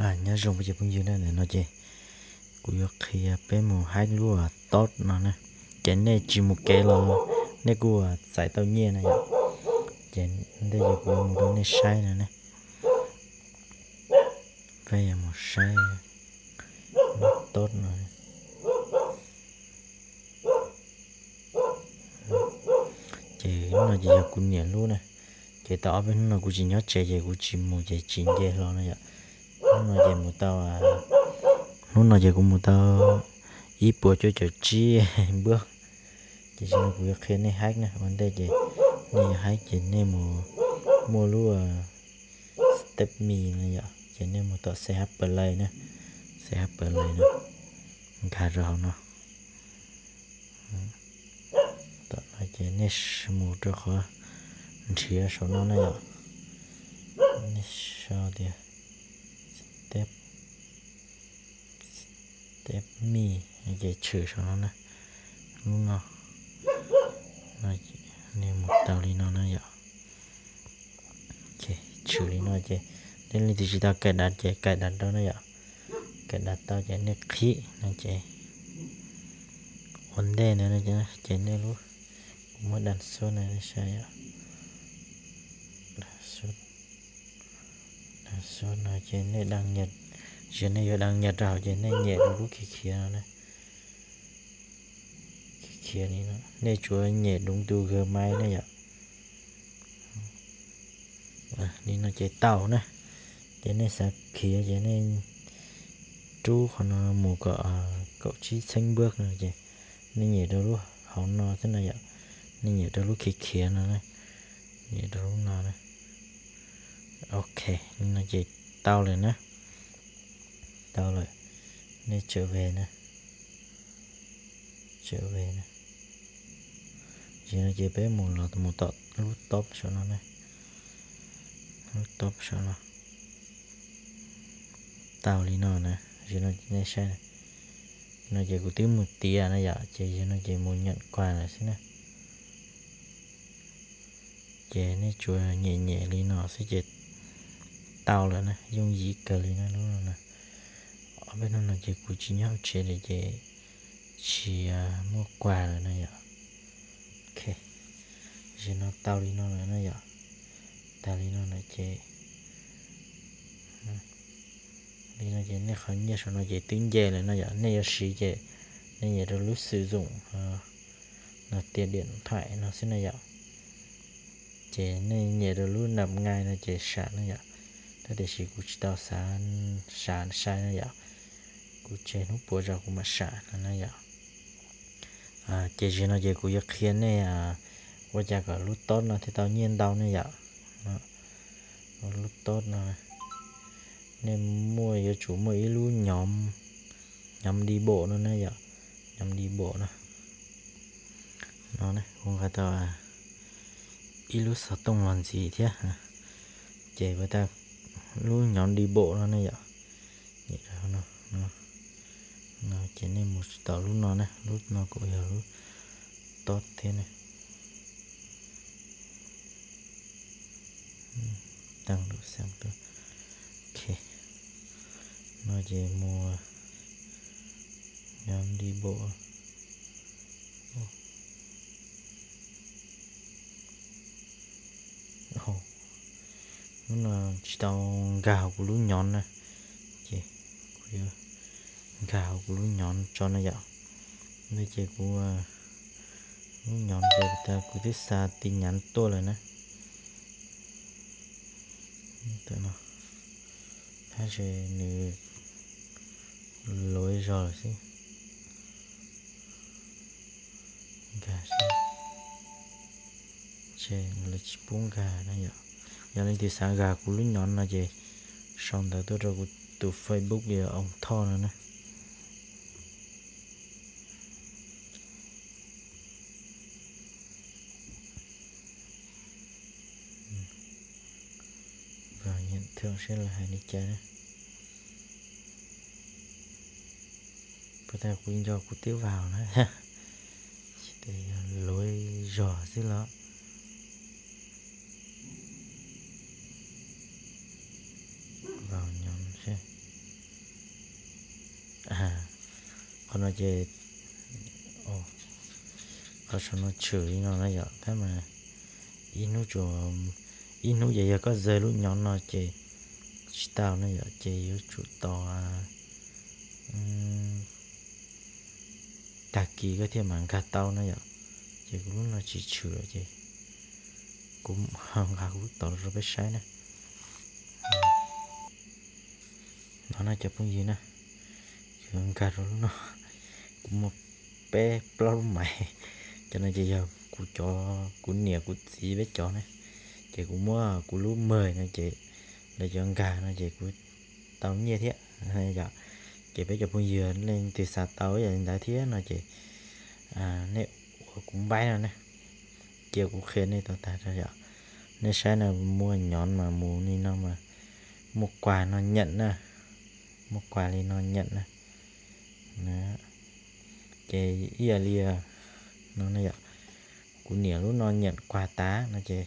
Nyob zoo peb cov phooj ywg na, ntawm no ces kuv yuav qhia peb mus hack lub tob no na. Ces nej tsis mus kev los nej kuj txais tau nyiaj na yom. Ces ntej ces kuv yuav mus rau nej saib no ne. Peb yuav mus saib lub tob no. Ces hnub no ces yog kuv niam lub na. Ces tau ob peb hnub no kuv tsis nyob tsev ces kuv tsis mus ces tsis nce hlo no yom. Hnub no ces mus tau, hnub no ces kuv mus tau ib puas cuaj caum tsib npuab. Ces zaum no kuv yuav qhia nej hack na, ua ntej ces nej yuav hack ces nej mus muaj lub Step Me no yom, ces nej mus tom C H Play na, C H Play no, nkag rau hauv no. Tom no ces nej mus rau qhov nrhiav saum no na yom. Nej sau tias Step, Step Me, ces tshwm saum no na. Lub no, nej mus tau li no na yom. Tshwm li no ces nej leej twg tsis tau cài đặt ces cài đặt rau na yom. Cài đặt tau ces nej qhib no ces ua ntej ntawd ces nej lub, kuv muab đăng xuất no nej saib yom. Đăng xuất, đăng xuất no ces nej đăng nhập, zaum nej yuav đăng nhập rau hauv ces nej nyem rau lub khiav khiav no na. Khiav khiav li no, nej tsuas nyem đúng từ Gmail na yom. Li no ces tau na. Ces nej xav khiav ces nej rub qhov no mus kom kaum tsib txheeb npuab no ces nej nyem rau lub hauv no xwb no yom. Nej nyem rau lub khiav khiav no, nyem rau lub no na. Ok, li no ces tau lawm na. Tau lawm, nej trở về na. Trở về na. Zaum no ces peb mus los mus tom lub top saum no na. Lub top saum no. Tau li no na, zaum no nej saib na. No ces kuv twb mus tiav na yom, ces zaum no ces mus nhận quà lawm xwb na. Ces nej tsuas nyem nyem li no xwb ces tau lawm na, yooj yim kawg li na lub no na. Ob peb hnub no ces kuv tsis nyob hauv tsev lawm ces tsis muaj quà lawm na yom. Ok, zaum no tau li no lawm na yom. Tau li no lawm ces, li no ces nej qhov nyiaj saum no ces twb nce lawm no yom. Nej yuav siv ces nej nyem rau lub sử dụng, no, tiền điện thoại no xwb na yom. Ces nej nyem rau lub nạp ngay no ces sam na yom. Tab tiam sis kuv tsis tau xav, sam sai na yom. Kuv tseg hnub puas zaus kuv mam sam no na yom. Ces zaum no ces kuv yuav qhia nej ua cas kom lub tob no thiaj tau nyiaj ntau ne yom. Lub tob no, nej muaj, yuav tsum muaj ib lub nhóm, nhóm đi bộ no na yom. Nhóm đi bộ no, no kuv nqa tau ib lub xov tooj los ntxiv thiab. Ces ua tau lub nhóm đi bộ no ne yom. Ces nej mus tsis tau lub no na, lub no kuj yog lub tob thiab na. Tăng độ sáng tuần. Ok, no ces mus nhóm đi bộ. Hnub no tsis tau nkag hauv kuv lub nhóm na, ces kuv yuav nkag hauv kuv lub nhóm tso na yom. Ntawd ces kuv lub nhóm ces kuv twb xa tin nhắn tuaj lawm na. Tab sis nws lov zog lawm xwb. Nkag, lawv tsis pub nkag na yom. Yog leej twg xav nkag kuv lub nhóm no ces sau ntawv tuaj rau kuv tus Facebook li Oos Thoj no na. Vào nhận thưởng seb lawv hais li cas na. Puas tas kuv nco kuv twb vào na. Lov zog xwb los. Vào nhóm seb. Qhov no ces, qhov saum no tshwm li no na yom, tab mas ib hnub tsuas, ib hnub ces yog koj zawg lub nyob no ces tsis tau na yom, ces yuav tsum tos tag kis koj thiaj mam nkag tau na yom. Ces kuv lub no tsis tshwm ces kuv ho nqa kuv lub tod rau peb saib na. No na cov phooj ywg na, kuv nkag rau lub no, kuv muaj peb plaub lub maiv. Cov no ces yog kuv cov, kuv niam kuv txiv peb cov na. Ces kuv muab kuv lub mawg no ces lawv cov nkag no ces kuv tau nyiaj thiab yom. Ces peb cov phooj ywg leej twg xav tau ib yam li ntawd thiab no ces nej ua kuv npaib no ne, cia kuv qhia nej tau tag yom. Nej saib no, muaj nyob mas mus li no mas muaj quà no nhận na, muaj quà li no nhận na. Ces ib yam li no yom, kuv niam lub no nhận quà tas no ces,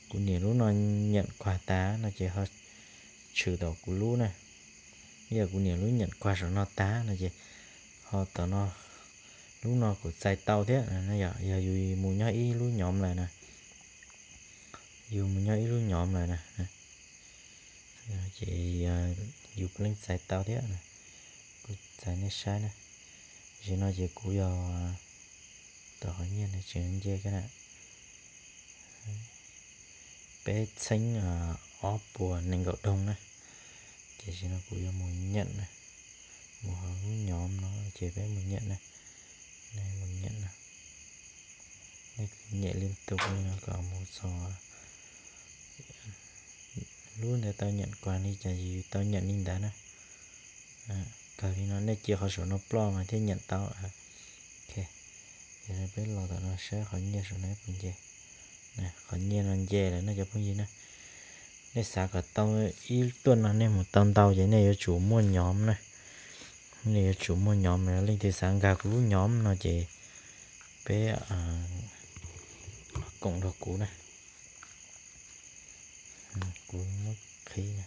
kuv niam lub no nhận quà tas no ces ho tshwm tom kuv lub na. Ib yam kuv niam lub nhận quà saum no tas no ces ho tom no, lub no kuv txais tau thiab. Yog yus mus nyob ib lub nyob lawm na, yus mus nyob ib lub nyob lawm na, ces yus puav leej txais tau thiab. Kuv txais nej saib na. Tam sim no ces kuv yog, tom qhov nyiaj no tseem nce kab na, peb txheeb ob puas nees nkaum doog na. Ces tam sim no kuv yuav mus nhận na, mus hauv lub nyob no ces peb mus nhận na, mus nhận na. Nej nyem li tus li no kom mus txog lub ntawd tau nhận quà li cas yus tau nhận li ntawd na. Kawg li no nej cia qhov saum no ploj mas thiaj nhận tau. Ces peb los tom no saib qhov nyiaj saum no puas nce. Qhov nyiaj no nce lawm no cov phooj ywg na. Nej xav kom tau ib tuaj no nej mus tau ntau ces nej yuav tsum muaj nyob na. Nej yuav tsum muaj nyob, leej twg xav nkag kuv lub nyob no ces peb koom rau kuv na. Kuv muab qhib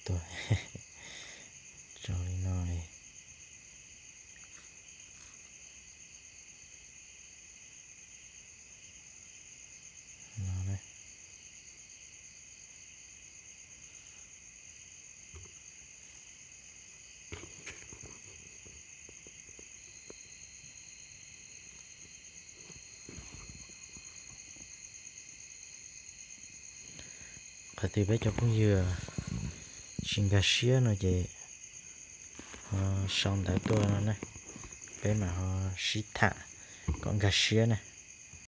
tuag tso li no. Qhov twg peb cov phooj ywg tsis nkag siab no ces ho sau ntawv tuaj no na, peb mam ho sib tham kom nkag siab na.